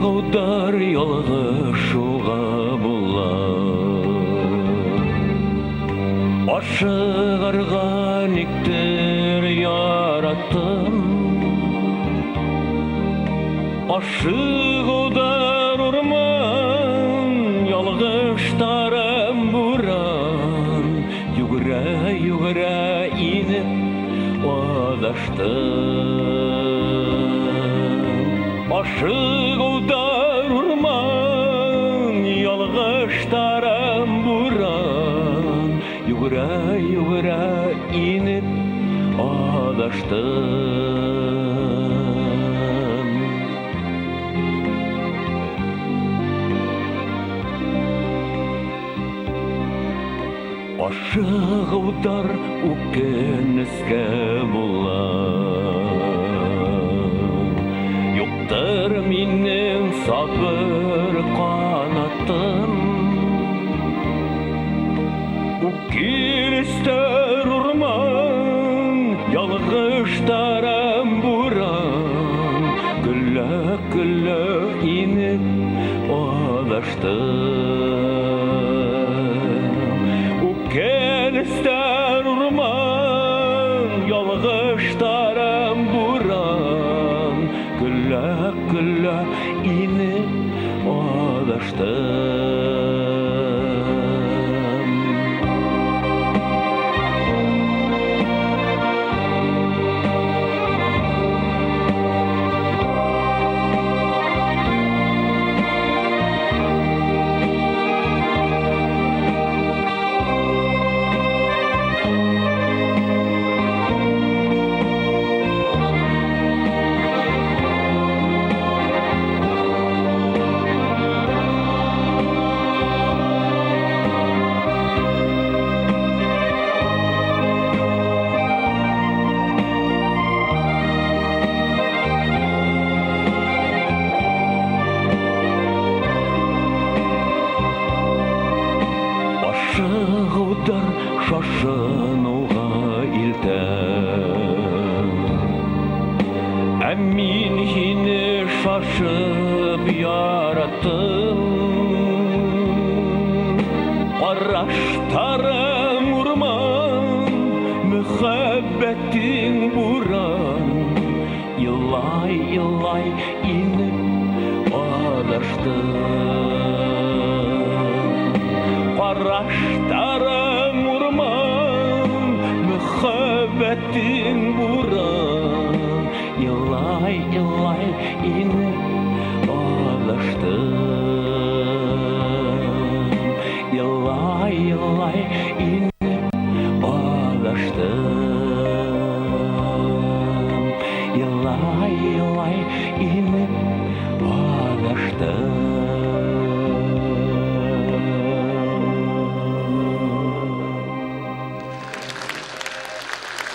Ашығыуҙар ялғышыуға була. Ашығырға никтер яраттым. Ашығыуҙар урман, ялғыштарым буран. Йүгерә-йүгерә инеп аҙаштым. Ашығыуҙар урман, ялғыштарым буран. Йүгерә-йүгерә инеп аҙаштым. Ашығыуҙар үкенескә була. Юҡтыр минең сабыр ҡанатым. Үкенестәр урман, ялғыштарым буран. Көлә-көлә инеп аҙаштым. Үкенестәр урман, ялғыштарым буран. Көлә-көлә инеп аҙаштым. Ашығыуҙар шашыныуға илтә. Ә мин һине шашып яраттым. Ҡараштарың урман, мөхәббәтең буран. Илай-илай инеп аҙаштым. Ҡараштарың урман, мөхәббәтең буран. Илай-илай инеп аҙаштым. Илай-илай инеп.